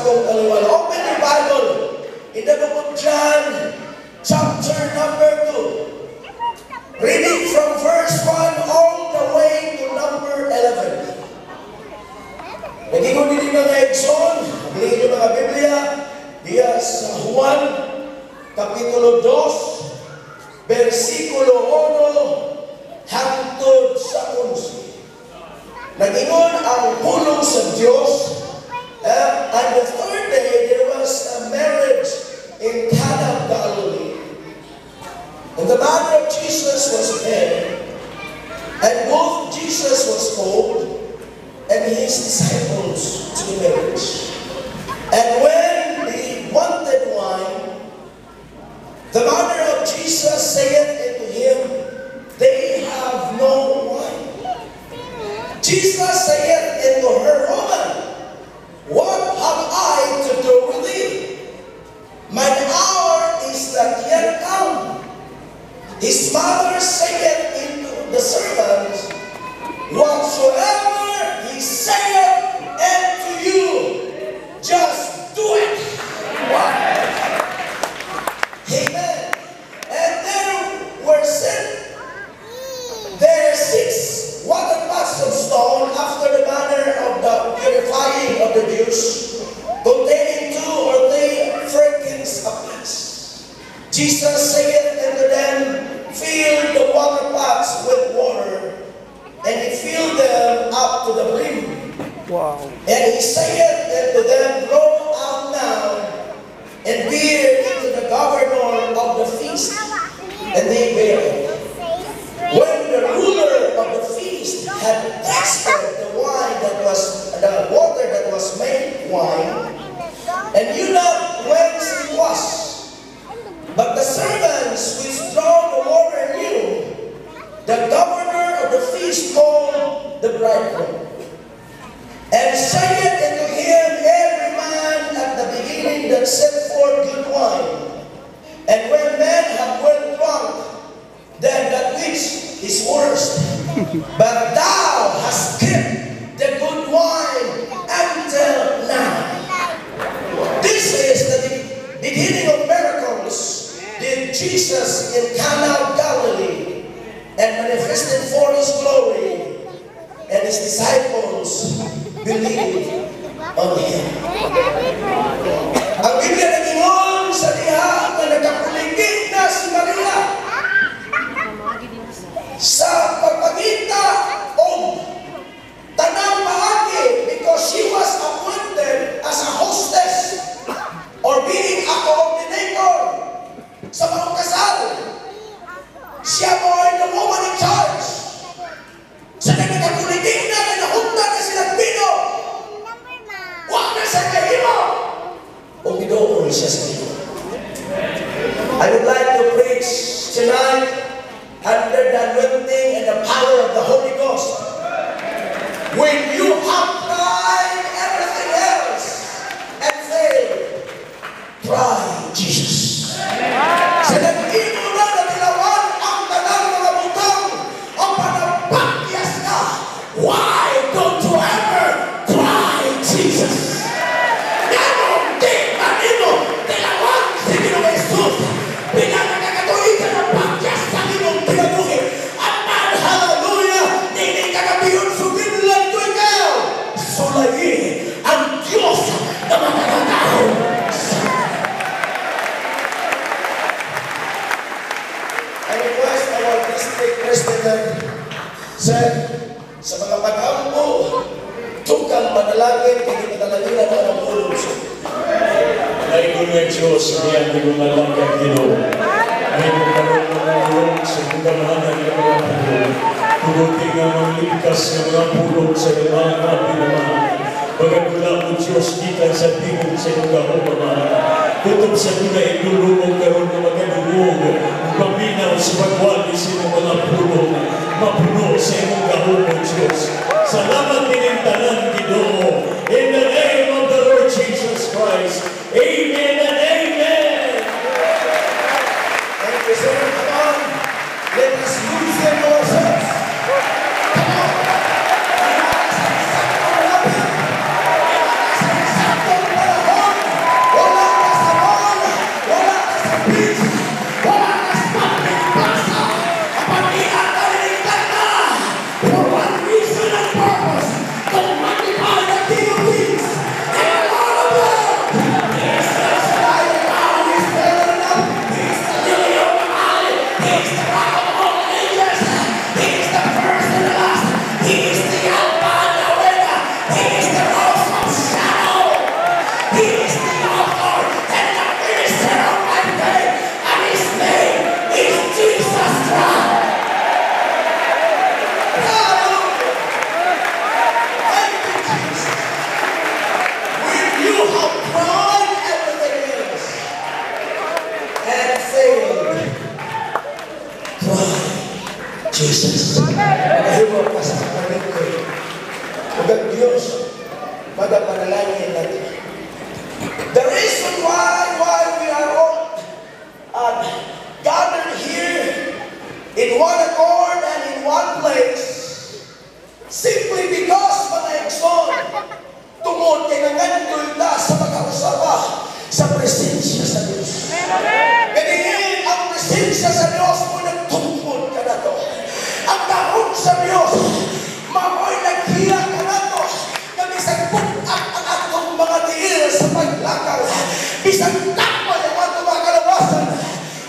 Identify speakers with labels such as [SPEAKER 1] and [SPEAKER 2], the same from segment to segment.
[SPEAKER 1] Akong taliwala. Open your Bible in the book of John, chapter number 2. Reading from verse 1 all the way to number 11. Naging din mga igsoon, bilhin yung mga Biblia, diya sa Juan, Kapitulo 2, versikulo 1, hangtod sa 11. Nagingon ang pulong sa Diyos, and the third day there was a marriage in Cana of Galilee. And the mother of Jesus was there, and both Jesus was called, and his disciples to the marriage. And when they wanted wine, the mother of Jesus saith unto him, "They have no wine." Jesus saith unto her, "Woman, what have I to do with thee? Mine hour is not yet come." His mother saith unto the servants, "Whatsoever he saith unto you, just do it." Amen. And there were set there six water pots of stone after the manner of the purifying of the Jews, containing 2 or 3 firkins apiece. Jesus saith unto them, "Fill the water pots with water," and he filled them up to the brim. And he saith unto them, "Draw out now and bear it to the governor of the feast." And they bare it. When the ruler of the feast had tasted the wine that was the water that was made wine, and knew not whence it was, but the servants which drew the water knew, the governor of the feast called the bridegroom and saith unto him, "Every man at the beginning that set forth good wine, and when men have well drunk, then that which is worst. But thou hast kept the good wine until now." This is the beginning of miracles did Jesus in Cana of Galilee and manifested for his glory, and his disciples believed on him. Ang Biblia nagingon sa diha nga nagkakuligi na si Maria sa pagpangita og tanang paagi because she was appointed as a hostess or being a coordinator sa mga kasal. Siya mo ay the woman in charge. Sa nagkakuligi na, kay nahunta na silang bino. Wa na siya kahimo. O miduol siya sa Ginoo. I would like to preach tonight under the anointing and the power of the Holy Ghost. When you have tried everything else and failed, try Jesus. Sa nag-imo na natilawan ang tanang mga butang, ang panapakyas ka, why don't you ever try Jesus? Nganong di man nimo tilawan si Ginoong Jesus? Pila na kakatuig ka na pakyas sa imong kinabuhi. Apan, hallelujah, dili ka kabiyon sugidlan ko ikaw. Sulayi ang Diyos na makakatao sa. I request our district president, sir, sa mga pag-ampo, tukang panalangin, kay panalangin na ang pulong.
[SPEAKER 2] Naigun nga Diyos, niya ang gumalagad Ginoo. Naigun karon mga pulong sa kagamahanan ng mga pulong. Tuguti nga mangligtas nga mga pulong sa iyong mga pinamahan. Magadula mo Diyos gikan sa tingog sa iyong gahom, Amahan. Kutob sa guna idulungog karon nga magadungog, paminaw sa pagwali sa imong mga pulong, mapuno sa imong gahom o Diyos. Salamat nining tanan, Ginoo. In the name of the Lord Jesus Christ. Amen and amen.
[SPEAKER 1] Thank you, sir. Come on. Let us loosen ourselves. Come on. Sa eksaktong lapit. Sa eksaktong panahon. He is the Rose of Sharon. He is the author and the finisher of my faith. And His name is Jesus Christ. Hallelujah. Thank you, Jesus. When you have tried everything else and failed, try Jesus. Mahimo ka sa sakramento. Ug ang Diyos, magapanalangin natin. The reason why we are all gathered here in one accord and in one place, simply because, mga igsoon, tungod kay nangandoy ta sa makausaba sa presensya sa Diyos. Kaniin ang presensya sa Diyos mo nagtungkod ka na to. Ang gahom sa Diyos, mamoy naghiya ka na to. Nga bisag bug-at ang atong mga tiil sa paglakaw. Bisag kapoy ang atong mga kalawasan.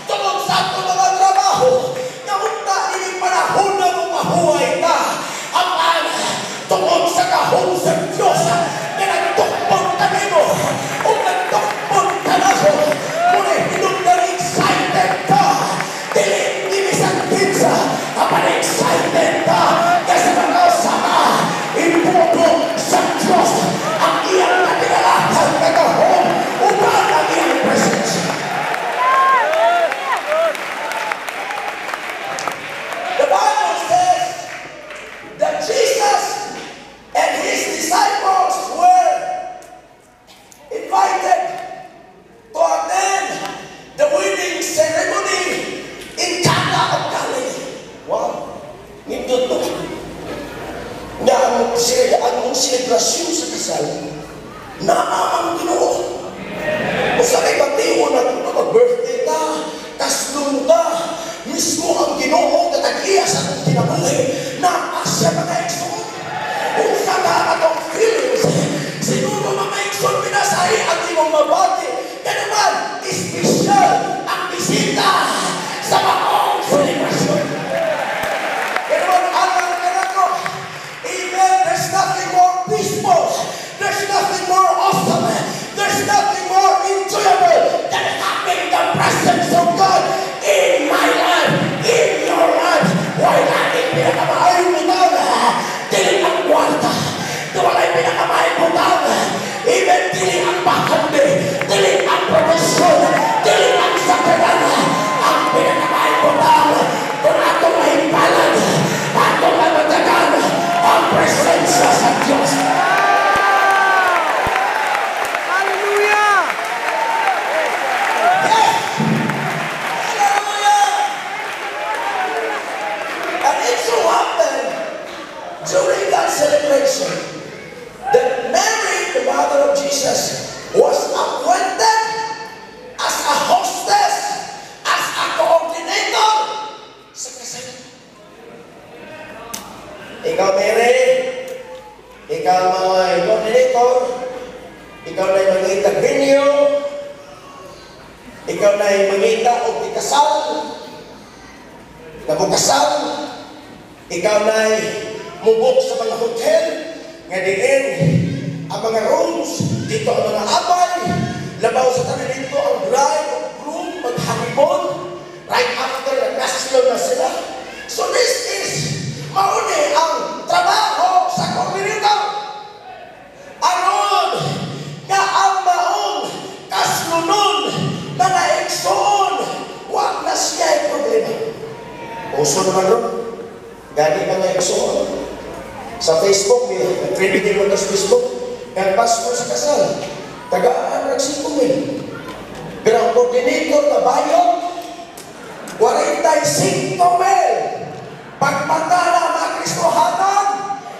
[SPEAKER 1] Tungod sa atong mga trabaho. Nga unta ining panahon na mahuway ta. Apan, tungod sa gahom sa Diyos, nga nagtukpon kanimo, o nagtukpon kanako, muna hinungdan excited ka. Dili ni bisan kinsa, apan excited ka kasi mga sama ipuno sa Diyos ang iyang katinalakan nga gahom uban ang iyang presensya. The Bible says that Jesus and his disciples were invited to attend the wedding ceremony in Cana of Galilee. Wow! Nindot to. Nga ang selebrasyon sa kasal, naa ang Ginoo. Usa kay bation na ito, mag-birthday ta, kaslong ta, mismo ang Ginoo nga tag-iya sa atong kinabuhi, naa siya, mga igsoon. Unsa ka ang atong feelings? Siguro, mga igsoon, pinasahi ang imong mabati. Kaya naman, espesyal ang bisita sa maong selebrasyon. Kaya naman, alam ka na ko. Amen. There's nothing more peaceful. There's nothing more awesome. There's nothing more enjoyable than having the presence of God in my life, in your life. Wala laging pinakamaayong butang. Dili ang kwarta. Wala'y pinakamaayong butang. Even dili ang bahandi. Dili ang provision. Dili ang sakyanan. Ang pinakamaayong butang, kung atong mahimpalan, atong mamatagan, ang presensya sa Diyos.
[SPEAKER 3] Hallelujah!
[SPEAKER 1] Yes! Hallelujah! And it so happened during that celebration that Mary, the mother of Jesus, was appointed as a hostess, as a coordinator sa kasal. Ikaw, Mary, ikaw mga coordinator, ikaw na yung mangita venue, ikaw na yung mangita og ikasal, nagukasal, ikaw na mubok sa mga hotel, nga diin ang mga rooms, dito ang mga abay, labaw sa tanan dito ang bride o groom, mag-honeymoon, right after nagkaslon na sila. So this is, mauni ang trabaho sa coordinator. Aron nga ang maong kaslunon, mga igsoon, wa na siya problema. Uso naman ron. Gani, mga igsoon. Sa Facebook, eh, nag-trending mo sa Facebook, nga pastor sa kasal, tagaan rag 5 mil. Pero ang coordinator na bayot, 45 mil. Pagmata na mga Kristohanon,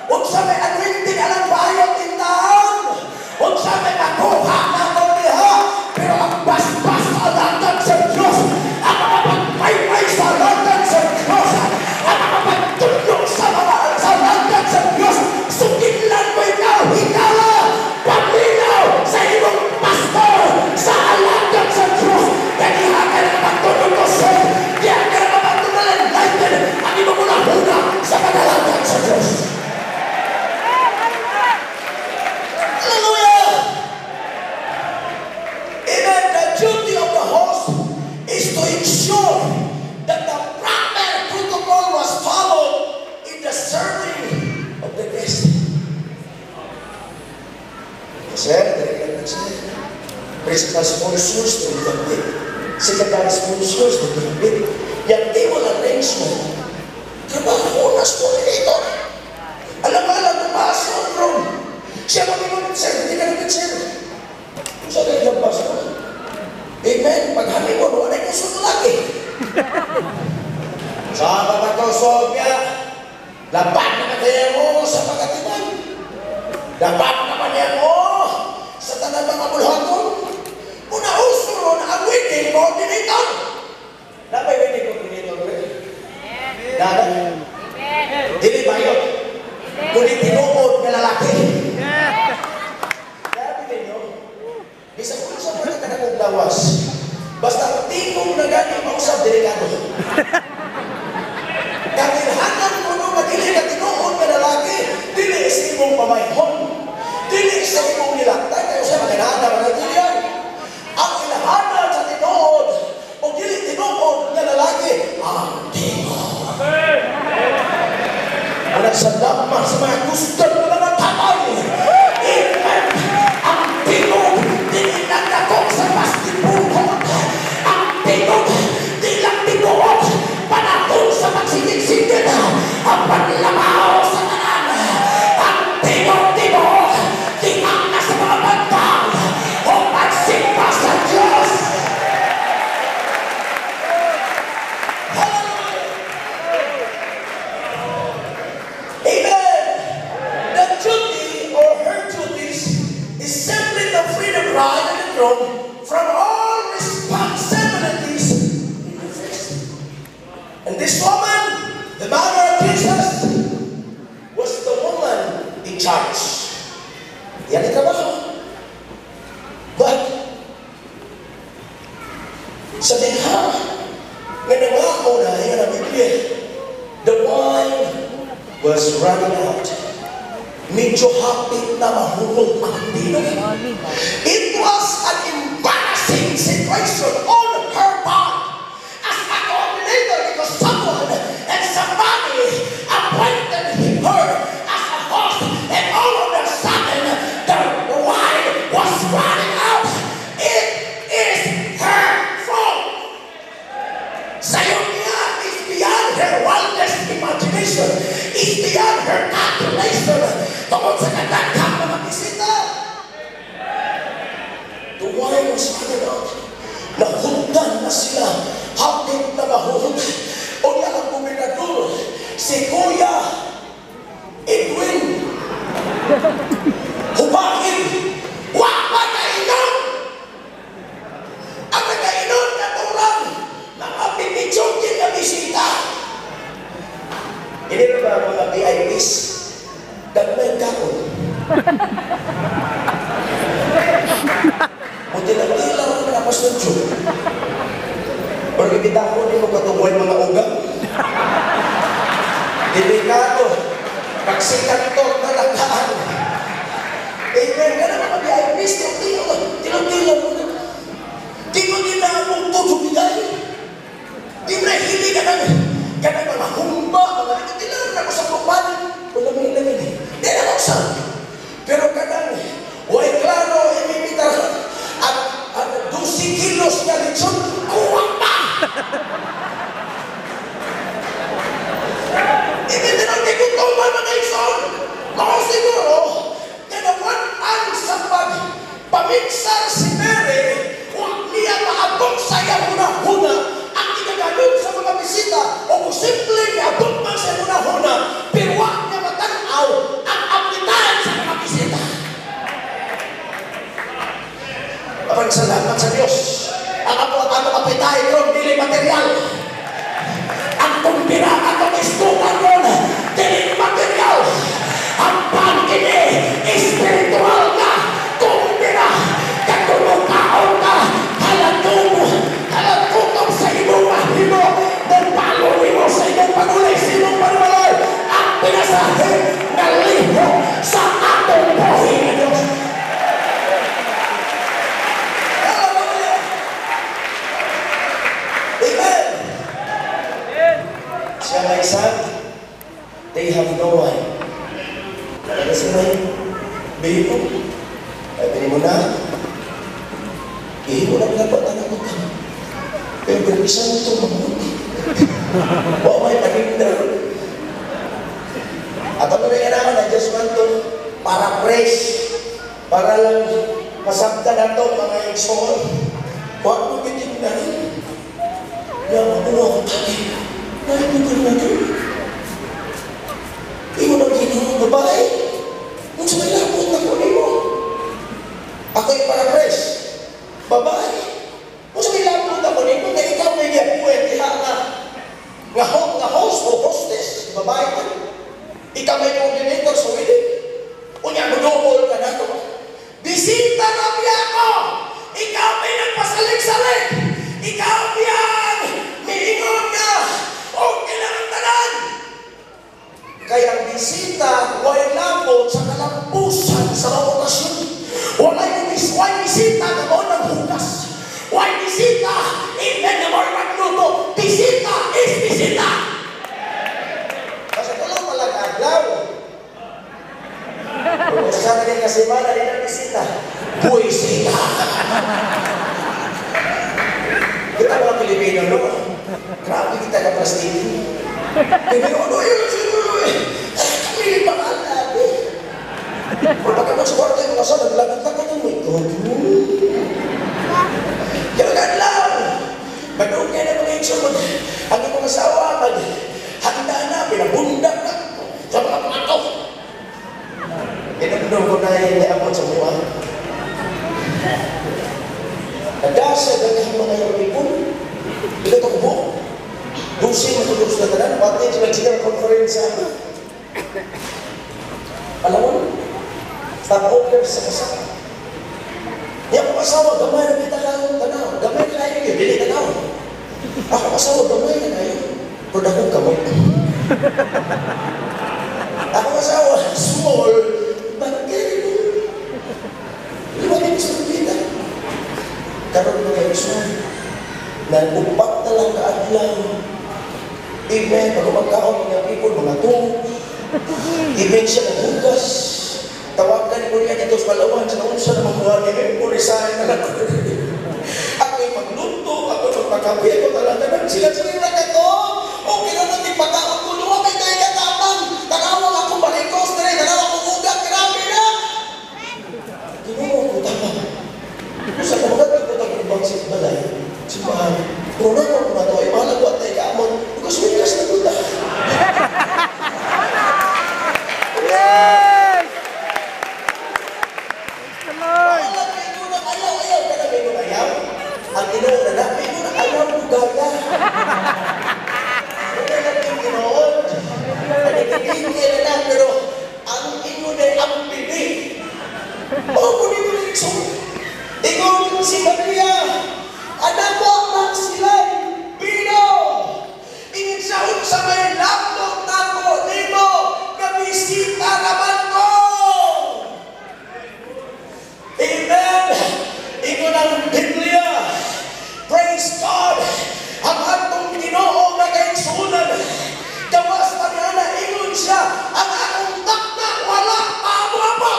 [SPEAKER 1] unsa may anointing alang bayot in taon, unsa may makuha nato diha, pero ang basbas sa alagad sa Diyos, ang makapagpaymay sa alagad sa Diyos, ang makapagtulo sa mga sa alagad sa Diyos, sugidlan mo ikaw, higala, paminaw sa imong pastor, sa alagad sa Diyos, kaya diha ka na matulog ko sir, diha ka na matulog enlighten, ang imong una sa pag-alagad sa Diyos. Sir, dili lang, sir. Principal sponsors, dili lang. Secondary sponsors, dili. Yang table arrangement, trabaho na coordinator. Alam mo, alam mo, pasok room. Siya mag-ingon, "Sir, hindi ka naman, sir." Kung saan ay labas ko. Amen. Pag honeymoon, wala yung gusto lagi. Sa pagkausog niya, laban naman kaya mo sa pagkatiman. Laban naman niya mo sa tanan mga bulhaton. Una uso ron ang wedding coordinator. Napay wedding coordinator rin? Dada? Dili ba yun? Kundi tinuod nga lalaki. Grabe ninyo. Bisan kung sa mga kanakong lawas, basta tingog na gani mausab, delikado. Kangilhanan mo no nga dili ka tinuod nga lalaki, dili sa imong pamayhon, dili sa imong nilaktay, kayo sa mga nana, mga dili yan. Ang ilhanan sa tinuod, o dili tinuod nga lalaki, ang tingog. Wala sa lamang sa mga gusto ng mga tatay. Amen. Ang tingog, dili nagdakop sa basketball court. Ang tingog, di lang tinuod. Panahon sa pagsigit-sigit. Ang panlamaw sa tanan. Ang tingog, tinuod. Tingang na sa mga bantay. O pagsimba sa Diyos. Hallelujah! Amen. The duty or her duties is simply to free the bride and the groom from all responsibilities in the feast. And this woman, the mother of Jesus, was the woman in charge. Yan ang trabaho. But, sa diha, nga nangako na, yan ang Biblia, the wine was running out. Medyo hapit na mahulog ang bino. It was an embarrassing situation on her part as a coordinator because someone and somebody appointed her as a host, and all of a sudden the wine was running out. It is her fault. Sayon niya is beyond her wildest imagination. Is beyond her calculation. Tungod sa kadaghang mga bisita. The wine was running out. Nahundan na sila. Hapit na mahuhod. O niya ang gobernador, si Kuya Edwin Hubahin. Wa pa kainom! Ang nagainom na turang mga pipitsugin na bisita. Hindi na ba mga VIPs? Gagmay kaon. Buti lang tila ko na Pastor Joe. Pero ibita ko ni mo katubuhay mga ugang. Delikado. Pagsikantot na lakaan. Amen. Ka na mga VIPs. Tilaw-tilaw mo na. Di mo nila mong tutubigay. Di mo na hili ka ng kanang mga humba, mga tilaw na ko sa kumpanin. Wala mo ilan eh. Di na ko sa. Pero kanang, way klaro, imimitar at 12 kilos na lechon, kuha pa! Ibig na gutom mga igsoon. Mao siguro, kanawan sa pagpaminsar si Mary, huwag niya maabot sa iyang huna-huna ang ikaganon sa mga bisita o kung simple niabot man sa huna-huna, pero huwag niya matanaw ang apitan sa mga bisita. Kapag salamat sa Diyos, ang ato at atong apitay ron, dili material. Ang kumbira atong istukan ron, dili material. Ang pangkini, espiritual na kumbira. Katulong-kaon ka, halagutong sa imong mahimo, mupalo nimo sa imong pagulay, sa imong pagulay, ang pinasahe na lihok sa atong buhi nga Diyos. Hallelujah! Amen! Siya my son, they have no wine. Kasi may baby. Ay, mo na. Ihimo na pinagpatan na ko. Pero bisan ito mabuti. Wa may paninda. At ano na yan ako, I just want to paraphrase para lang masabtan na to mga igsoon. Huwag mo titignan. Ya, mabuo ako tayo. Naitignan na ito. Ingon ang Ginoo, "Babae, unsa may labot na ko nimo?" Ako yung paraphrase. "Babae, unsa may labot ako nimo nga ikaw may giapuin diha nga host o hostess, babae man. Ikaw may coordinator sa wedding. Unya mudungol ka na to. Bisita na biya ko. Ikaw may nagpasalig-salig. Ikaw biyang miingon nga. Okay lang ang tanan." Kaya ang bisita, way labot sa kalampusan sa mga okasyon. Walay bisita nga mao nang hugas. Way bisita, amen, na mao magluto. Bisita is bisita. Kasi tulo pa lang adlaw. Kung sa na ka semana, di na bisita. Buisita. Kita mga Pilipino, no? Grabe kita ka plastic. Pero ano yun? Siguro eh. Kami pa natin. Pero pagka magsuporta yung mga sa, naglagot-lagot mo. God mo. Kaya kadlaw. Madugay na mga igsoon. Ang imong asawa, mag handa na, pinabundak na sa mga plato. Inugdog ko na yung niabot sa buwan. Nagdasa daghang mga young people. Ila to kubo. Dusi matulog sa tanan. Pati sila sila conference sa Palawan. Stopover sa kasama. Niya akong asawa, gamay na kita lang tanaw. Gamay na kayo, dili tanaw. Ako asawa, gamay na kayo. Pero dakong kamot. Ako asawa, small, but terrible. Di ba kayo sa kita? Karon mga igsoon, nag-upat na lang kaadlaw. Amen, pag umagkaon mga people, mga tuog. Amen, siya naghugas. Tawagan ko niya dito sa Palawan, sa naunsa na makuha niya, ko resign na lang. Ako'y magluto, ako magpakapi, ako talaga nang sila sila na kato. Okay na natin pagkaon ko, luwa kay tayo katapang. Tanawang ako malikos na rin, tanawang akong ugat, grabe na. Ginoo ko tama. Kung sa kumagat ko tag-ubang sa balay, simbahan, pero na ko na to, ay mahalag ko at tayo kaamon, because we just na punta.
[SPEAKER 3] Yes! Praise the Lord!
[SPEAKER 1] Mahalag ko ikaw na ayaw, ayaw, ka na may ayaw. Ang Ginoo na na, may na ayaw ko gaya. Hindi lang yung Ginoo. Nagigigil na lang, pero ang inyo na ang bibi. Oh, kunin mo na yung Ingon si Maria, anak mo lang sila, Pino. Ingin sa unsa may laptop nako nimo, kabisita naman ko. Amen. Ingon ang Biblia. Praise God. Ang atong Ginoo nga kaigsuonan. Gawas pa niya na ingon siya, ang akong takna wala pa mo.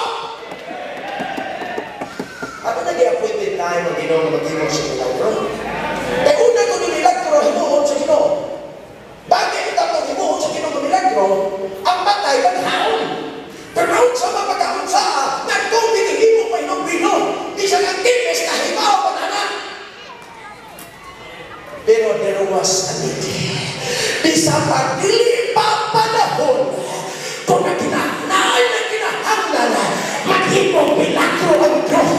[SPEAKER 1] Ako nag-appointed time ang Ginoo nga maghimo sa milagro. Kaya una ko ni milagro, himuon sa Ginoo. Bakit ito itong himuon sa Ginoo nga milagro? Ang matay maghaon. Pero sa mapagkaon sa nagtubig himo pa inog bino. Bisan ang times na himaw pa na. Pero there was a need. Bisan pa dili pa panahon kung naginahanglan na kinahanglan maghimong milagro ang Diyos.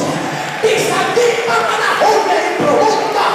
[SPEAKER 1] Bisan di pa panahon na i-promote ka,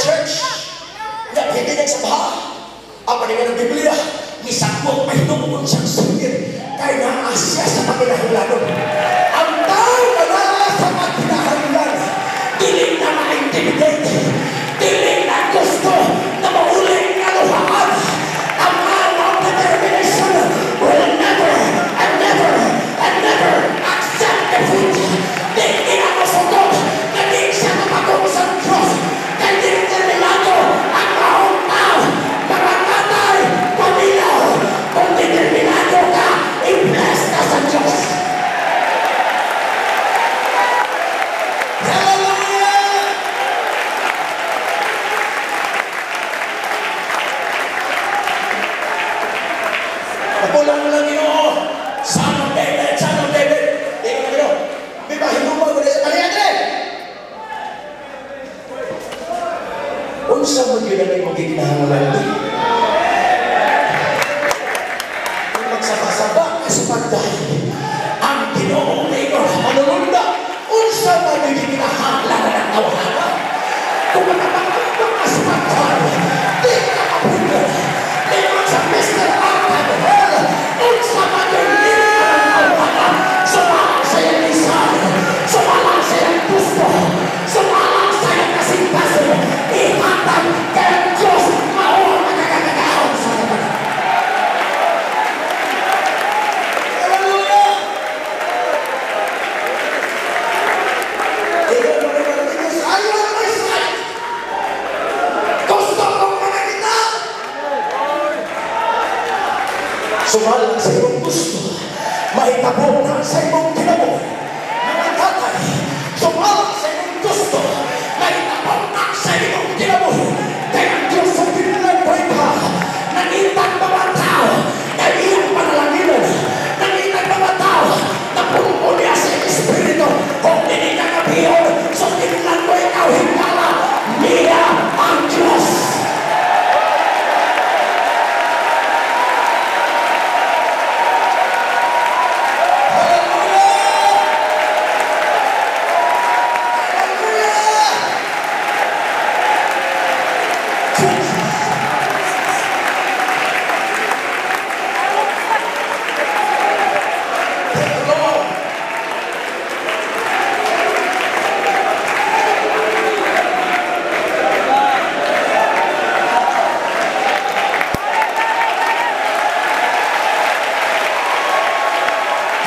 [SPEAKER 1] church. Nga hindi nagsabaha. Ang paningan ng Biblia, misakot mahinuon siyang singit kay naa siya sa panginahanglanon. Ang tao na naa sa pagkinahanglan, dili na ma-intimidate, dili na gusto na mauling kaluhaan. A man of determination will never and never and never accept defeat. Di na masugot na di siya mapagod sa Diyos. Kay determinado ang maong tao, mga tatay, pamilya. Kung determinado ka, i-bless ka sa Diyos. Hallelujah! Mapulang lang Ginoo. Son of David, Son of David. Di ko na Ginoo. Di ba hinumang ko na sa Alejandre? Unsa mo gyud ang imong gikinahanglan di? Kung magsabasaba ka sa pagdaig, ang Ginoo ningon manulunda, unsa man gyud gikinahanglan ng tawhana? Kung makapagtugtog ka sa pagdaig, di ka mapundon. Ningon sa Mr. Arkham Hell, unsa man gyud ng tawhana? Sumalang sa iyang lisan, sumalang sa iyang gusto, sumalang sa iyang kasing-kasing, ihatag kay ang Diyos mao ang makakagahom sa tanan. Hallelujah! Ikaw mo naman ang Diyos, I want my sight! Gusto kong makakita! Sumalang sa imong gusto, mahitabo na sa imong kinabuhi. Mga tatay, sumalang sa imong gusto, mahitabo na sa imong kinabuhi. Kaya ang Diyos sa kinalagay ka, nangitag mga tao, na iyang panalanginan, nangitag mga tao, na puno niya sa Espiritu, kung hindi ka kabiyon, so kinalagay ikaw hingala, niya ang Diyos. Hallelujah! Hallelujah! Jesus! Thank you, Lord.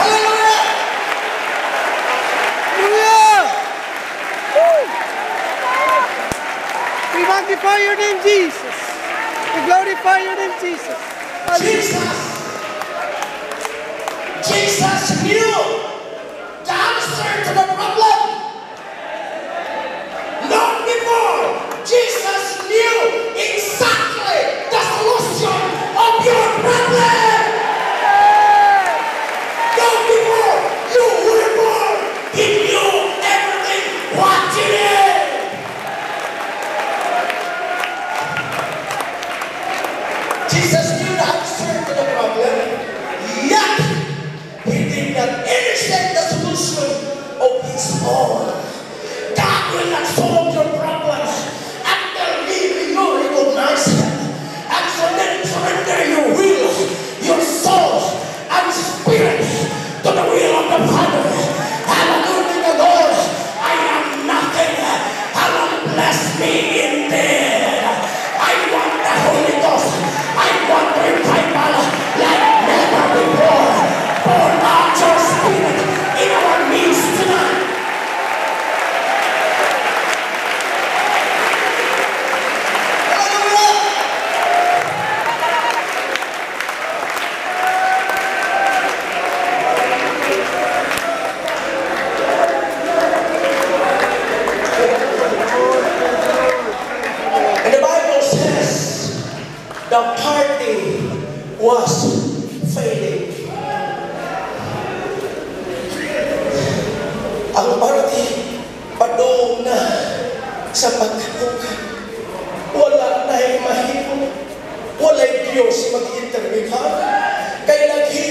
[SPEAKER 1] Hallelujah!
[SPEAKER 3] Hallelujah! Woo! We magnify your name, Jesus. We glorify your name, Jesus. Hallelujah.
[SPEAKER 1] Jesus knew the answer to the problem. Long before, Jesus knew exactly the solution of your problem. Long before you were born, He knew everything what you need. Jesus knew the answer to the problem, yet He did not initiate the solution of His own. God will not solve your problems until you recognize Him and surrender your will, your soul, and spirit to the will of the Father. Hallelujah, Lord. I am nothing. Hallelujah, bless me indeed. I want the Holy Ghost. I want revival like never before. Pour out your spirit in our midst tonight. Hallelujah! And the Bible says the party was failing. Ang party padung na sa pagkapukan. Wala na mahimo. Walay Diyos mag-intervene, ha? Kay lagi,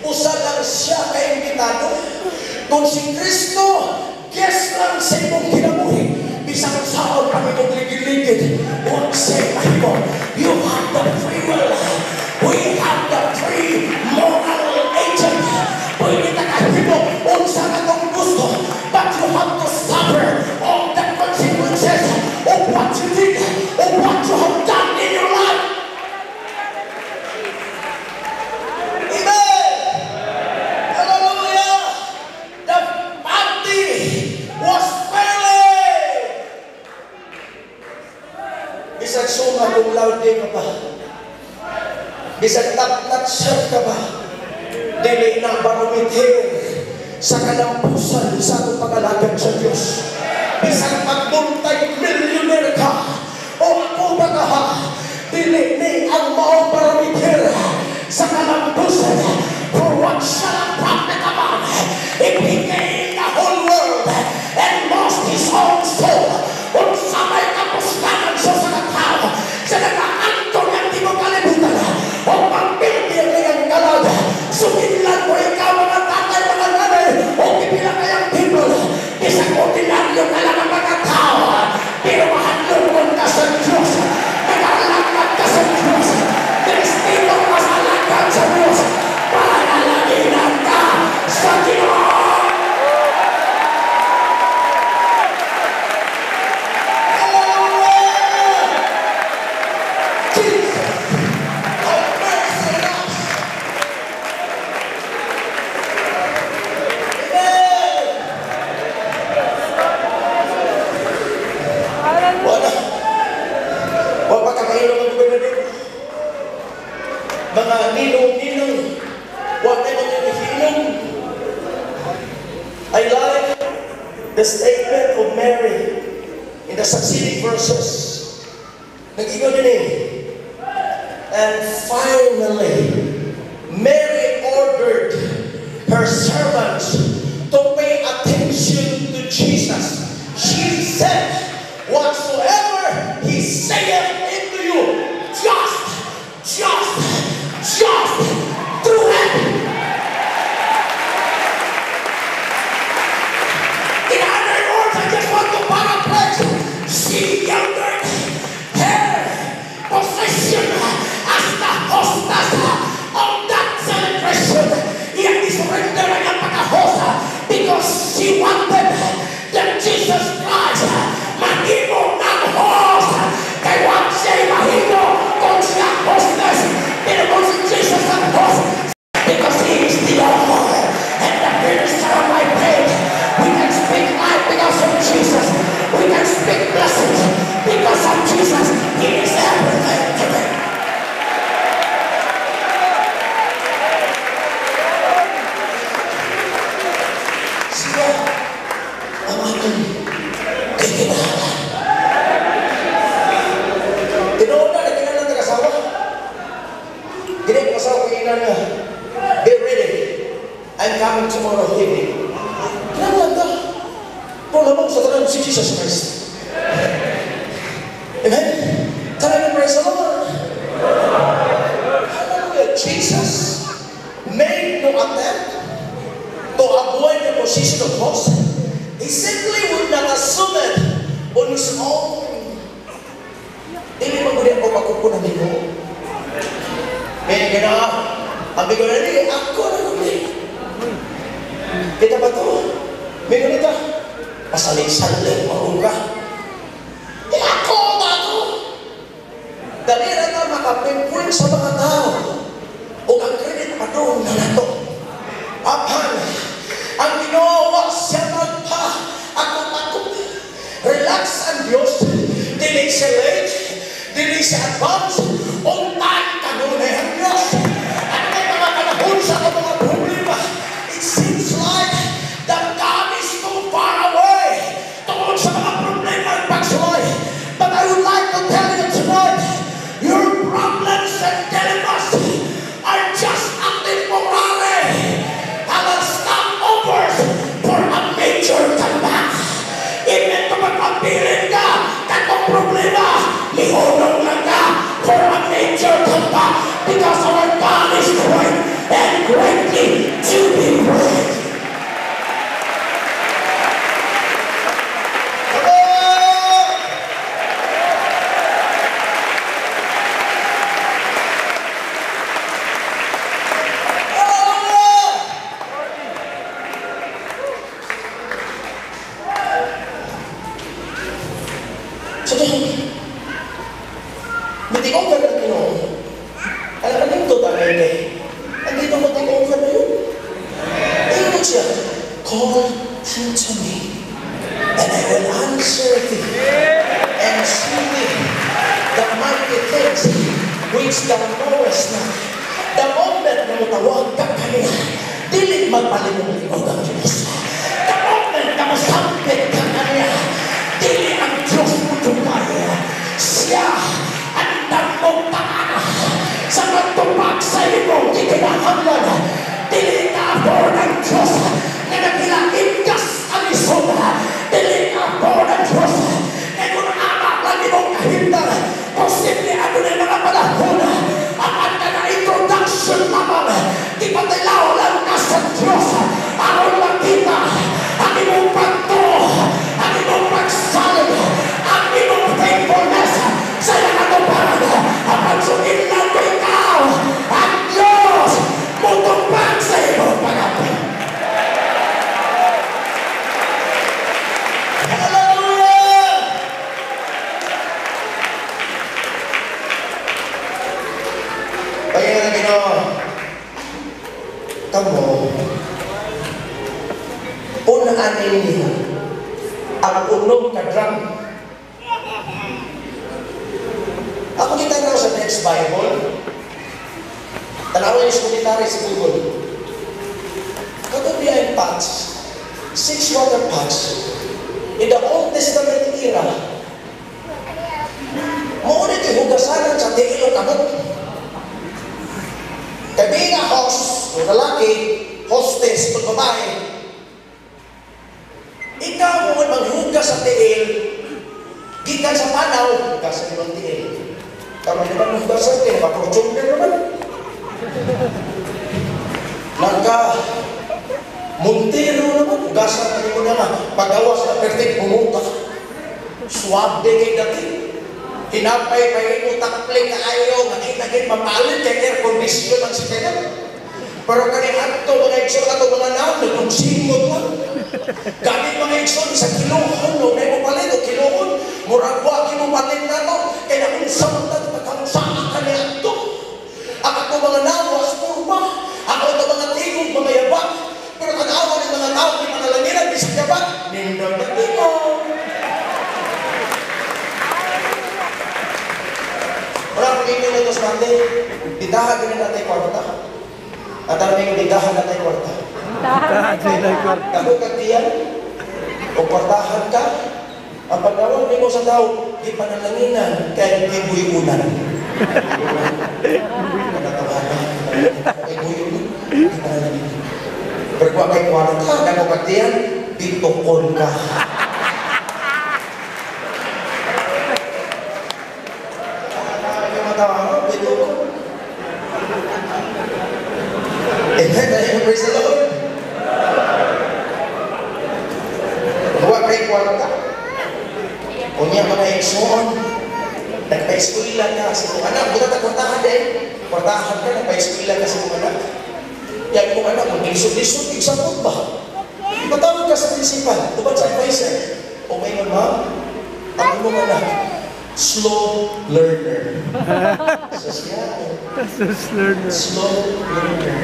[SPEAKER 1] usa lang siya kaimbitado. Kung si Kristo, guest lang sa imong kinabuhi. Bisan unsaon pa nimong ligid-ligid, wa siya mahimo. You have the free will. We have the free moral agent. Pwede ta kahimo unsa atong gusto, but you have to suffer all the consequences of what you did, of what you have done in your life. Amen. Hallelujah. The party was failing. Bisan summa cum laude ka pa, bisan top-notcher ka ba, dili na barometer sa kalampusan sa atong pangalagad sa Diyos. Bisan pag multi-millionaire ka, o ako ba ka ha, dili ni ang maong barometer sa kalampusan. For what shall a profit a man if he gain the whole world and lost his own soul? Unsa may kapuslanan sa katao sa nakaanto ng tibuok kalibutan o pagpildi ang iyang kalag? Sumidlan ko ikaw, mga tatay, mga nanay, o pipila kayang people, bisag ordinaryo ka lang ang mga tao, pero mahadlokon ka sa Diyos, nag-alagad ka sa Diyos, respeto ka sa alagad sa Diyos, panalaginan ka sa Ginoo. Hallelujah! Jesus, have mercy on us. Amen. Wala. Wa pa kakailong ang gobernador. Mga ninong-ninong, wa tayo mga hilong. I like the statement of Mary in the succeeding verses. Nag-ingon din eh. And finally, Mary ordered her servants to pay attention to Jesus. She said, "Whatsoever he saith unto you, just do it." In other words, I just want to paraphrase. She yielded her position as the hostess of that celebration. Iyang isurrender ang iyang pagka-host because she wanted that Jesus Christ mahimo ng host. Kay wa siya mahimo kung siya hostess. Pero kung si Jesus ang host, because he is the author and the finisher of my faith. We can speak life because of Jesus. We can speak blessings because of Jesus. He is everything to me. Siya ang atong kikinahanglan. Tinuod na, nagkinahanglan ta kasawa. Dili ko asawa ko ina nga, "Be ready. I'm coming tomorrow evening." Kinahanglan ta. Pero lamang sa tanan si Jesus Christ. Amen? Tanan, praise the Lord. Hallelujah. Jesus made no attempt to avoid the position of host. He simply would not assume it on his own. Dili man gud ako pagkupon ang Ginoo. May gina, ang bigo na ni, ako na gud. Kita ba to? May ganita. Pasalig-salig mo ka. Eh, ako ba to? Dali ra ta makapinpoint sa mga tao. O ang credit padung na nato. Apan, ang Ginoo wa siya magpa ako-ako. Relax ang Diyos. Dili siya late, dili siya advance. On time kanunay ang Diyos. At may mga panahon sa atong mga problema, it seems like that God is too far away tungod sa mga problema ang pagsulay. But I would like to tell you tonight, your problems and dilemmas are just a temporary and a stopovers for a major comeback. Even kung magpabilin ka, katong problema, lihonong lang ka for a major So, may over ng Ginoo. Alam ka nito, tagay kay. Andito mo take over na yun. Ingon siya, "Call unto me, and I will answer thee, and show thee the mighty things which thou knowest not." The moment na mutawag ka kaniya, dili magpalimog-limog ang Diyos. The moment na mosampit ka kaniya, dili ang Diyos mo. Siya ang dagmong taana sa pagtupag sa imong gikinahanglan. Dili ka po ng Diyos nga naghilaingas ang isog. Dili ka po ng Diyos nga kung ama lang imong kahimtang. Posible ano na mga panahon apan ka na introduction lamang. Ipatilaw lang ka sa Diyos aron makita ang imong pagtuo, ang imong pagsalig, ang imong faithfulness sa iyang katuparan. Apan sugilan ko ikaw, ang Diyos mutupad sa imong pangapi. Hallelujah! Kaya nga Ginoo, kamo, unaan ninyo ang unom ka drum. Ako gitanaw sa text Bible, tanawa yung commentary sa Google. Katong yung pots, six water pots, in the Old Testament era, mao na ito hugasanan sa tiil o kamot. Kay being a host, o lalaki, hostess, o babae, ikaw mo maghugas sa tiil, gikan sa panaw, hugasan mo ang tiil. Tama di ba hugasan? Kaya naka-fortuner naman. Naka Montero naman, hugasan na mo na nga. Pagawas na perfect, bumuta. Suwabe kay dati. Hinapay pa yung takpling na ayaw, nga kita mapalit kay air condition ang sistema. Pero kani ato mga igsoon ato mga naon, nagungsimot lang. Gani mga igsoon sa kilohon, no, may mo palit o kilohon, murag wa mo palit na to, kay naunsa man ta pagkaunsa ka ni ato. Ang ato mga nawas purba, ang ato mga tingog mga yabak, pero tanawa ng mga tao di panalanginan bisag yabak, nindot na tingog. Wala pag inyo na ito sa bande, bidahan din natin kwarta. At alam yung bidahan natin kwarta. Kamu kagdiyan, o kwartahan ka, ang pagdawag nimo sa tao, di panalanginan, kaya di buyunan. Nagkatawanan, kay buyunan, di panalanginan. Pero kung kay kwarta, kamu kagdiyan, bitukon ka. Amen. Praise the Lord. Huwag kay kwarta. Unya mga igsoon, nagpa-eskwela ka sa imong anak. Buta ta kwartahan din. Kwartahan ka, nagpa-eskwela ka sa imong anak. Yan imong anak, kung lisod-lisod, igsabot ba? Ipatawag ka sa principal, tubad sa advisor. O may ma'am, ang imong anak, slow learner. So siya,
[SPEAKER 3] Slow learner.
[SPEAKER 1] Slow learner.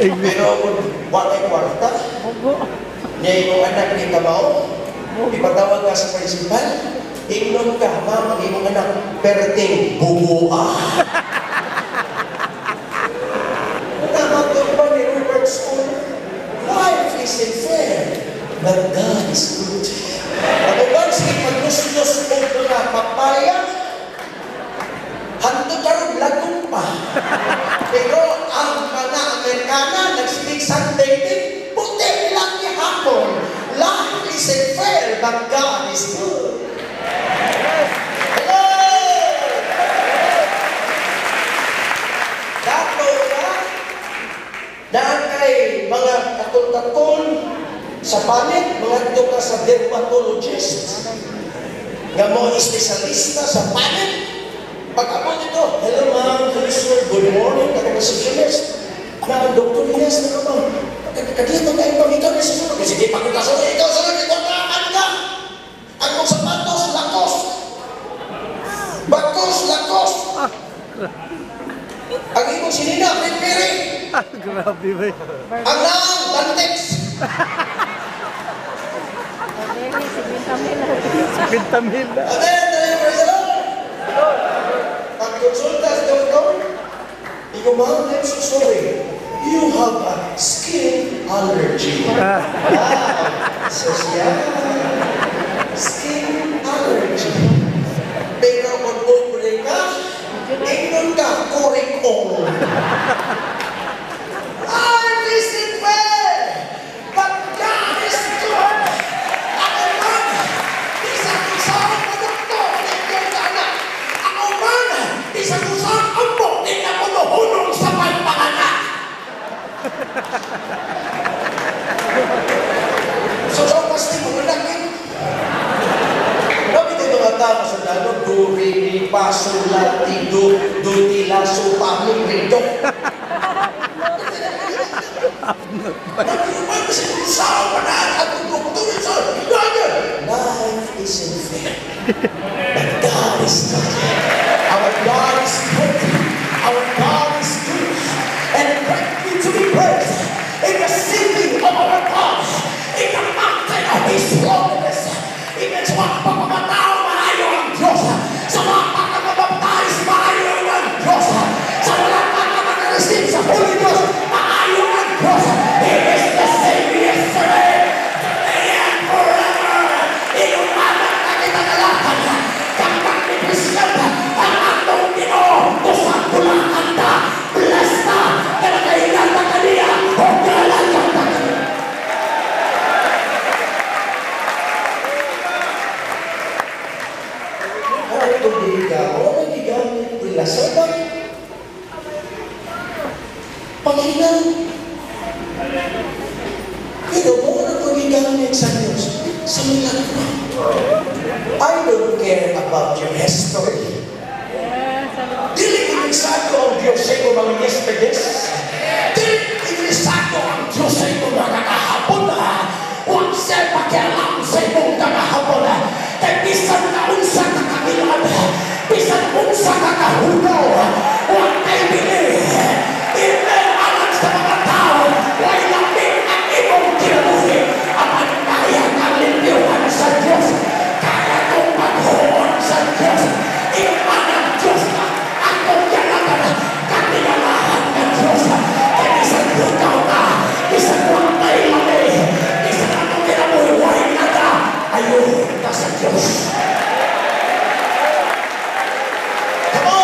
[SPEAKER 1] Pero kung walay kwarta, niya imong anak ni kamao, ipatawag ka sa principal, ingnon ka, ma'am, ang imong anak, perting bubua. Nakatog ba ni Rupert School? Life isn't fair, but God is good. Ang uban, sige, pagluslos o mga papaya, hantod karon lagong pa. Pero ang mga Amerikana, nagsilig sunbathing, puti lang gihapon. Life isn't fair, but God is good. Hello! Dato ka, daan kay mga katol-katol sa panit, mga ka sa dermatologist. Nga mo espesyalista sa panit. Pag-abot ito, hello ma'am, hello sir, good morning, katong receptionist. Na ang doktor, yes, na ma'am. Kadito kayo pamikaw ni susunod. Kasi di pa ko kasunod, ikaw sunod, ikaw naaman ka. Ang mong sapatos, lakos. Ang imong sinina, Piri.
[SPEAKER 3] Ah, grabe ba?
[SPEAKER 1] Ang naang, Bantex.
[SPEAKER 3] 50 mil.
[SPEAKER 1] Amen. Praise the Lord. Pag-konsulta sa doktor, ikaw, "Ma'am, I'm so sorry. You have a skin allergy."
[SPEAKER 3] Ah.
[SPEAKER 1] Wow. So siya, skin allergy. Pero kung pobre ka, ingnon ka, kurikong. Life isn't fair, but God is good. Ang uban, bisan unsaon mo doktor, di ka anak. Ang uban, bisan unsaon ampo, di na mo hunong sa pagpanganak. So, sa pasti mo anak yun. Bakit ito mga tao sa dalo? Do, re, mi, fa, sol, la, ti, do, do, ti, la, so, pa, mi, re, do. Nagluman kasi kung saan pa na at kung doktor sa Life isn't fair. But God is good. Our God is good. Our God is good. And greatly to be praised in the city of our God, in the mountain of His holiness. Even sa mga pagpamatao, maayo ang Diyos. Sa mga pagpapabaptize, maayo ang Diyos. Sa wala pa ka makareceive sa Holy Ghost, maayo ang Diyos. He is the same yesterday, today, and forever. Iyong anak na kinagalakan, kang magnificent ang atong Ginoo, kusang kulangan ta, bless ta, kanakailan ta kaniya, o kalagan ta kaniya. Ano itong giga? Wala gigamit nila sa bang panghinang. Pero mo na ito gigamit sa Diyos sa milagro. I don't care about your history. Dili interesado ang Diyos sa iyong mga yesterdays. Dili interesado ang Diyos sa iyong mga kahapon. Huwag siya pakialam sa iyong kakahapon. Kay bisan na unsa ka kagilan, bisan unsa ka kahugaw, huwag kay bili. Amen. Alang sa mga tao, way lami ang imong kinabuhi. Apan kaya kang limpyuhan sa Diyos. Kaya kong maghuon sa Diyos. Iman ang Diyos na akong yalagan, katingalahan ng Diyos. Kaya bisan hugaw ka, bisan wantay lami, bisan atong kinabuhi, way nada, ayun ka sa Diyos. Come on!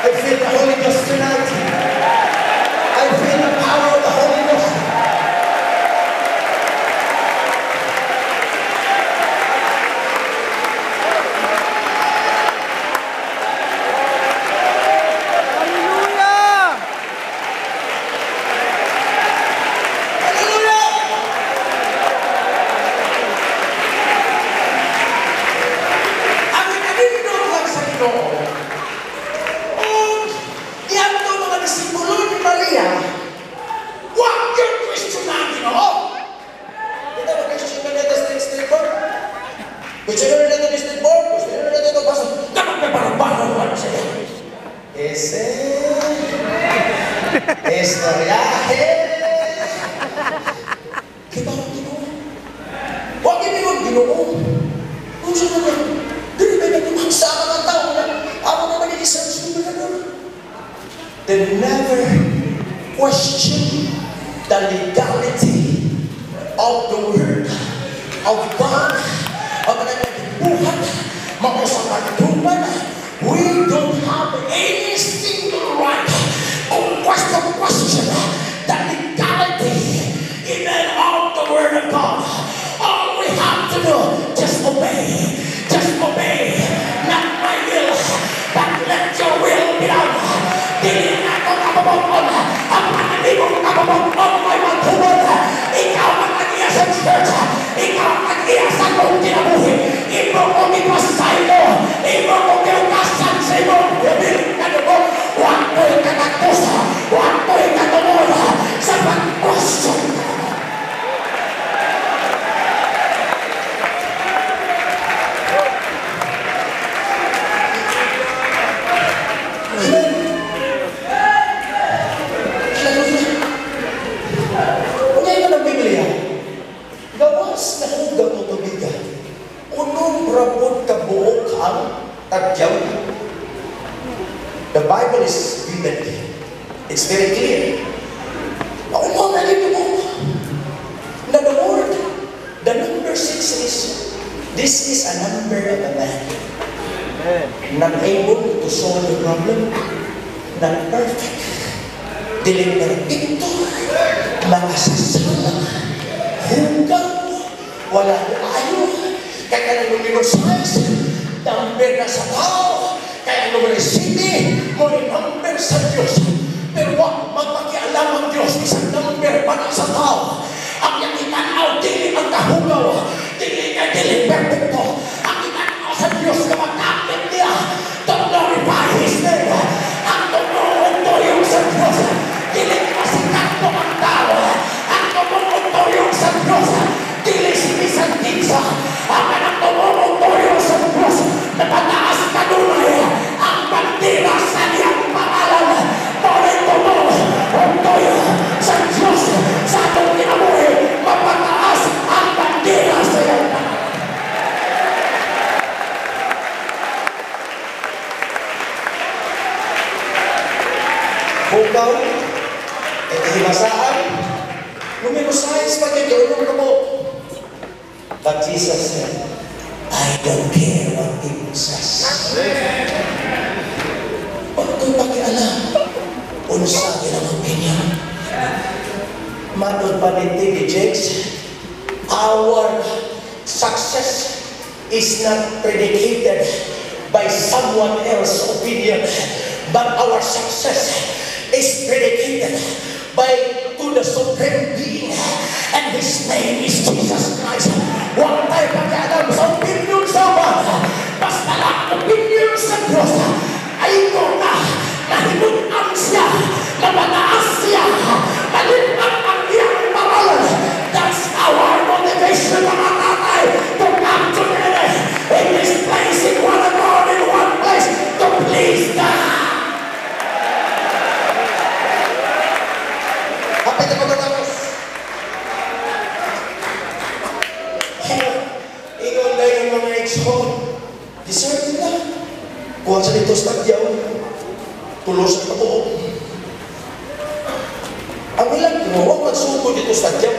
[SPEAKER 1] I feel the Holy Ghost tonight. I feel the power of the Holy Ghost.
[SPEAKER 3] Hallelujah!
[SPEAKER 1] Hallelujah! Ang ikanindot lang sa Ginoo. Og iadto mga disipulo ni Maria, wa gyud question na Ginoo. Kita ba question na nato sa district board? Question na nato district board? Question na nato pastor. Dapat may barong-barong ano siya. Ese istoryahe. Kita ang Ginoo. Wa gyud ingon Ginoo. Unsa man? Dili ba nagimang sa mga tao na ako naman i-search ni gobernador? They never question the legality of the word of God. Ang mga nagbuhat, mga sa pagtuman, we don't have any single right to question the legality even of the word of God. All we have to do, just obey. Just obey. Not my will, but let your will be done. Dili na ako kababon, ang pananibong kababon may magtubod. Ikaw ang nag-iya sa church. Ikaw ang nag-iya sa akong kinabuhi. Imo kong ipasaylo. Imo kong giugasan sa imong humiling na dugo. Wa ko'y katakusa. Wa ko'y katungod sa pag-question. The Bible is vivid. It's very clear. Nauma na dito mo na the word, the number six is, this is a number of a man. Not able to solve the problem, not perfect, dili perfecto, makasasala, hugaw, wala ayo, kaya kanang numero 6, number na sa tao, kaya numero 7, mo ni number sa Diyos. Pero wa magpakialam ang Diyos, isang number pa na sa tao. Ang iyang itanaw, dili ang kahugaw, dili kay dili perfecto. Ang itanaw sa Diyos na magkapit niya to glorify His name. Ang tumuong tuyong sa Diyos, dili masikat mo ang tao. Ang tumuong tuyong sa Diyos, dili si bisan kinsa. Ang kanang tumuong tuyong sa Diyos, napataas kanunay ang bandera sa iyang pangalan. Mao tumuong tuyo sa Diyos sa atong kinabuhi, mapataas ang bandera sa iyang pangalan. Hugaw, e kahimasaan, numero 6 pa kayo, ka mo. But Jesus said, I don't care what people says. Huwag ko'y pakialam unsa ilang opinion. Matod pa ni T.D. Jakes, our success is not predicated by someone else's opinion, but our success is predicated by to the Supreme Being, and His name is Jesus Christ. Huwag tayo pakialam sa opinion sa uban. Basta lang opinion sa Diyos, ay ko na nahimutan siya, napataas siya, malipat ang iyang pangalan. That's our motivation, mga tatay, to come together in this place, in one accord, in one place, to please God. Hapit ako matapos. Ingon na yung mga igsoon, deserve nila. Kuha sa dito sa tagyaw, tulo sa kabuok. Ang ilang huwag magsuko dito sa tagyaw.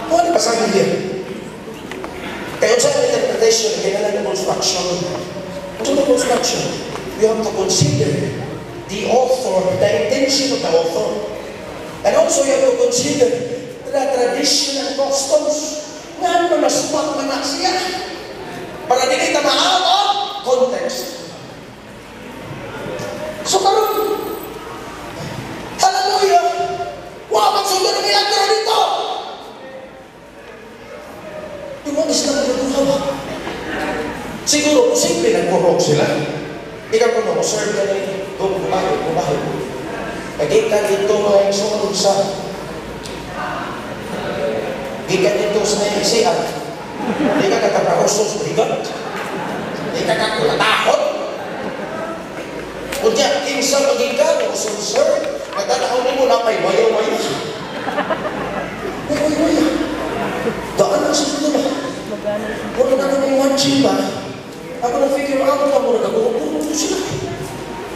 [SPEAKER 1] Kuha ni pasagin niya. Kaya sa interpretation, kailangan ng construction. Sa construction, we have to consider the author, the intention of the author. And also you have to consider the tradition and customs. Nga ano nasumat man na siya. Para dili ta ma-out of context. So karon, hallelujah, wa magsugod ang milagro dito. Di mo sila magduha. Siguro, posible nagkurog sila. Ikaw kung mo-serve ka na ito, bumaho, bumaho. Nagikan dito mga igsoon sa gikan dito sa CR. Di ka kataparusos, bigot. Di ka kakulatakot. Kunya, kinsa maging ka, sir, nagtanaw mo na may wayo-wayo. May wayo-wayo. Daan ang siguro ba? Wala na nang imagine ba? Ako na-figure out na mo nagkagulo sila.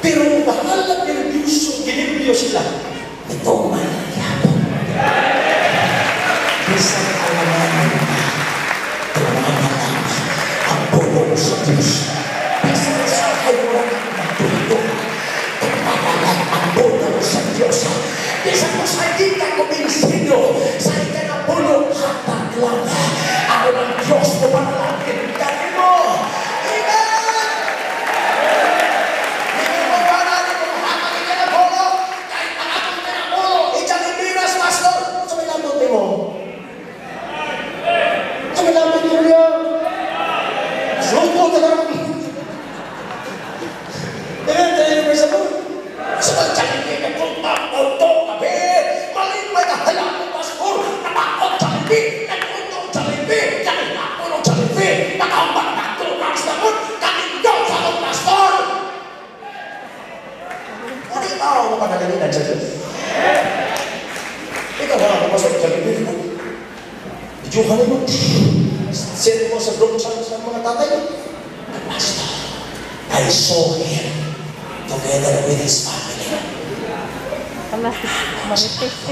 [SPEAKER 1] Pero bahala nervyoso, ginibyo sila. Ito man yapon. Bisan alamanan na, tumanan lang ang pulong sa Diyos. Bisan sa wala matuto, tumanan lang ang pulong sa Diyos. Bisan mo sa hindi ka kumbinsido, sa ika na pulong, hatag lang. Ako ng Diyos, pumanalangin ka mo. Amen! Hindi mo ba natin kung hatagin ka na pulo? Kahit ang atong ka na pulo, itsalimbiras, Pastor. Sa may lamot mo. Sa may lamot mo niya. Suko na lang. Amen! Tayo na sa mo. Sa pagtsalimbi, nagpunta, kape. Malimay na hayaan mo, Pastor. Natakot, tsalimbi. Nagpunta, tsalimbi. Nagpunta, tsalimbi. Nakambak, nagtulungan sa mo. Kanindaw sa akong pastor. Ano yung tao mo panagalinan sa Diyos? Ikaw ba ako, Pastor, tsalimbi mo? Diyo mo. Send mo sa group chat sa mga tatay. Pastor, I saw him together with his family.
[SPEAKER 4] Hala, marites.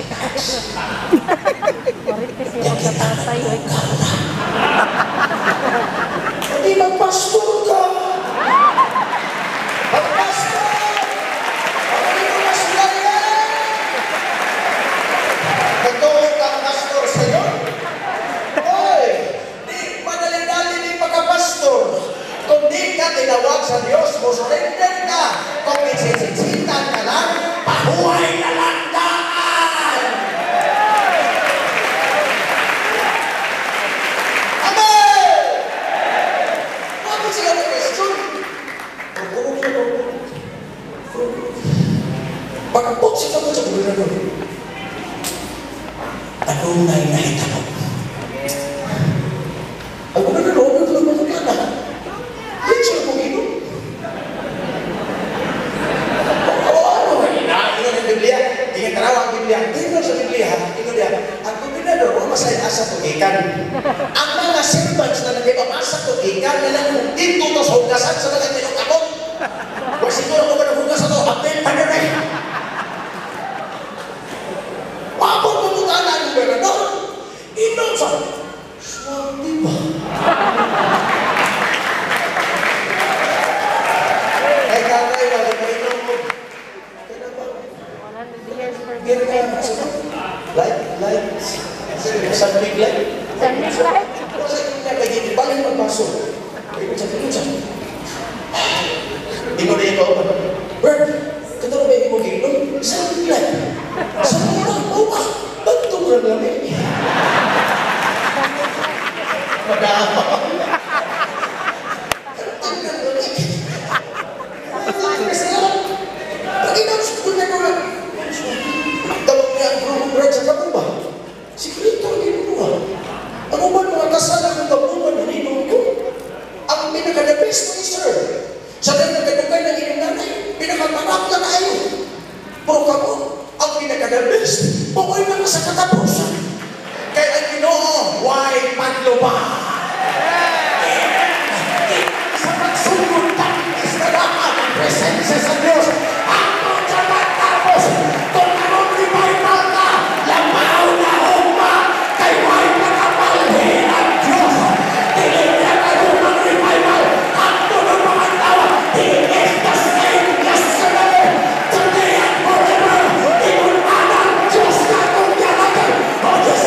[SPEAKER 4] Marites yung pagkatatay. Eh.
[SPEAKER 1] Hindi magpastor ka. Magpastor! Hindi mo masulayan! Totoo ka, pastor, sa'yo? Hoy! Di, madali-dali di pagkapastor. Kung di ka tinawag sa Diyos, mo surrender ka. Kung isisitsitan ka lang, pahuway na lang daan! Amen! Bakit sila ng question? Pagpot sa kamot sa gobernador, adunay nahitabo. Ang gobernador, ano ba ito na? Diretso na kong inom. Oo, ano? Ingon ang Biblia. Ingat tanaw ang Biblia. Ingon sa Biblia, ingon niya, ang gobernador, wa masay asa tugikan. Ang mga servants na nagipamasa tugikan, na lang dito to sa hugasan sa mga tinukabot. Wa siguro ko ba naghugas ato, apel pa na rin. Wapon pumunta na ang gobernador. Inom sa swerte ba? Ay, kakay, wala ka inom mo. Kaya ba?
[SPEAKER 4] 100 years for
[SPEAKER 1] Kaya ka, light, light, San Big Light.
[SPEAKER 4] San Big Light.
[SPEAKER 1] Kasi niya kay balik magpasok. Ingon sa. Ingon na ikaw ba? Bert, katong ba imo giinom? San Big Light. Sa mura, o ba? Bantog ra lamig. Madama. Tingnan mo lamig. Pag-inom sa gobernador, tawag niya ang group sa katong ba? Sikreto ang ginuha. Ang uban mga kasala kong kabuman, naninom ko. Ang pinaka-the best ni sir. Sa dahil nagkadugay ng inyong nanay, pinakamarap na tayo. Pero kamo, ang pinaka-the best, bukoy na sa katapusan. Kaya ang Ginoo, why padlo ba? Sa pagsugod is na ang presensya sa Diyos. Ako sa matapos, kung anong revival ka, lamaw na huma, kay why nakapalhin ang Diyos. Dili niya kagumang revival, ang tunong mga tao, He is the same yesterday, today, and forever. Ingon ang Diyos na kung yanagan. O Diyos,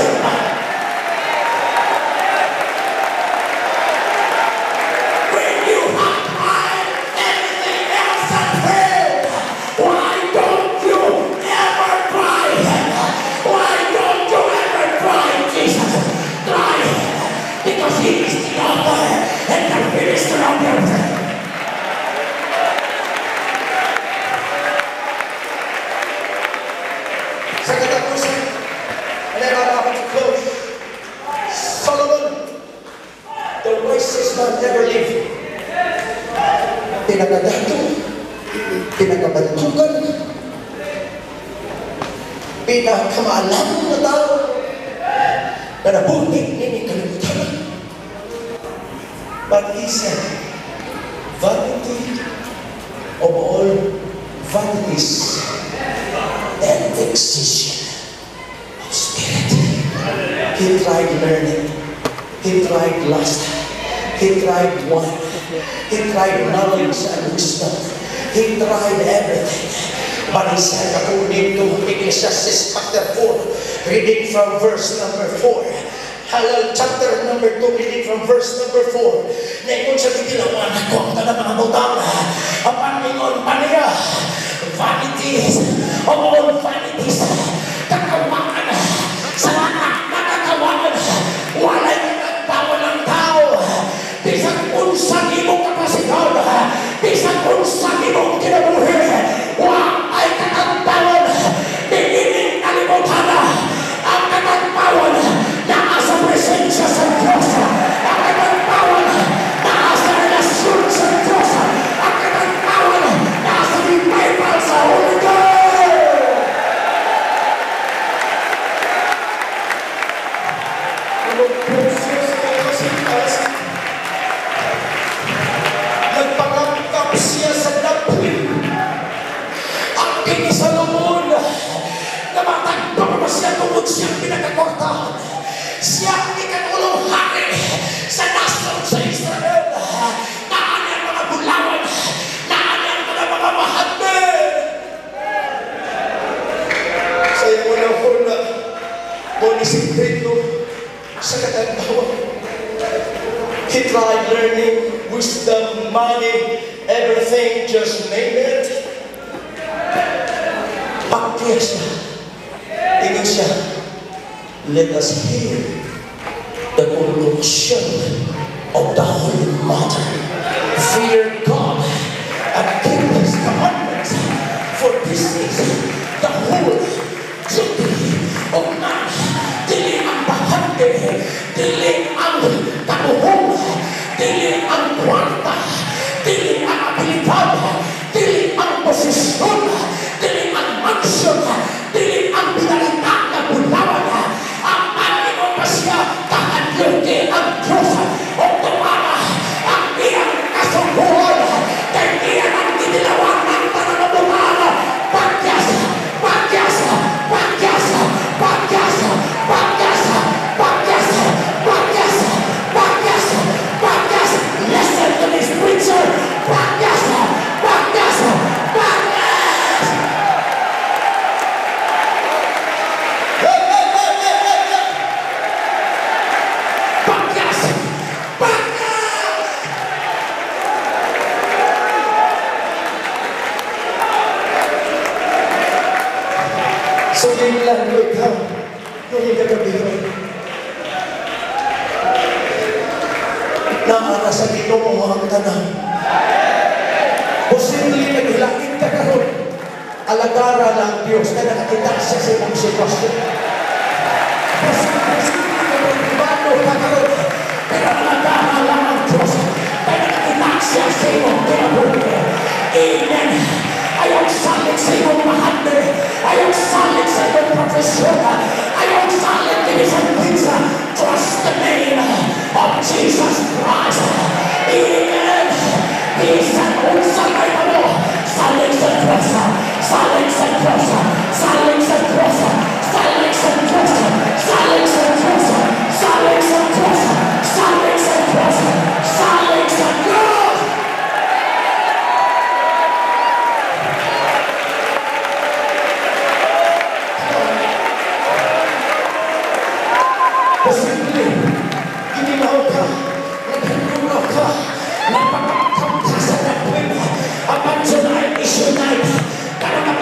[SPEAKER 1] when you have tried everything else and failed, why don't you ever try Him? Why don't you ever try Jesus? Try Him, because He is the author and the finisher of your faith. Sa katapusan, and then I'm about to close. Solomon, the wisest man ever lived. Pinakadato, pinakabantugan, pinakamaalam na tao na nabuhi nini kalibutan. But he said, vanity of all vanities and vexation of spirit. He tried learning. He tried lust. He tried wine. He tried knowledge and wisdom. He tried everything. But he said, according to Ecclesiastes chapter 4, reading from verse number 4, Halal chapter number 2, reading from verse number 4, Naingon sa tigilawan, ako ang tanang mga butang, apan ingon pa niya, vanities of all vanities, kakawaan, sa mga nakakawaan, walay nagbawan ng tao, bisan unsang imong kapasidad, bisan unsang imong kinabuhi, wa ay katagbawan, dinining kalimutan, ang katagbawan, naa sa presensya sa Diyos, ang katagbawan, naa sa relasyon sa Diyos, Tungod siyang pinagkakortahan. Siya ang ikatulong hari sa nasyon sa Israel. Naa niya ang mga bulawan. Naa niya ang mga mahande. Sa iyang unahon na mo ni sikreto sa katagbawan. He tried learning, wisdom, money, everything, just name it. Pakya siya. Tingin siya. Let us hear the conclusion of the holy matter. Fear God and keep His commandments, for this is the whole duty of man. Dili ang bahandi, dili ang kabuhong, dili ang kwarta, dili ang abilidad, dili ang posisyon, dili ang mansion, dili ang pinalita na bulawan. Ang pangingon pa siya, kahadluki ang Diyos o tumama ang iyang kasuguan, kay iya ang ginilawan ng tananabutan. Pakyas, pakyas, pakyas, pakyas, pakyas, pakyas, pakyas, pakyas, pakyas. Listen to this preacher. Pakyas, pakyas, pakyas. Hey, hey, hey, hey, hey, hey. Pakyas, pakyas. So yun lang ko ikaw, kung kagabi naara sa Ginoo ang tanan. Posible naghilakit ka karon. Alagara lang Diyos na nakakita siya sa imong sitwasyon. Posible pribado ka karon, pero alagara lang ang Diyos kay nakakita siya sa imong kinabuhi. Amen. Ayaw salig sa imong mahande, ayaw salig sa imong profesyon, ayaw salig kini sa kinsa. Trust the name of Jesus Christ. Amen. Bisan unsa kay mo, salig sa Diyos, salig sa Diyos, salig sa Diyos, salig sa Diyos, salig sa Diyos, salig sa Diyos, salig sa Diyos, salig sa Diyos. Posible, ginilaw ka, naghandunaw ka, napakakam ka sa gagawin. Apan tonight is your night. Karang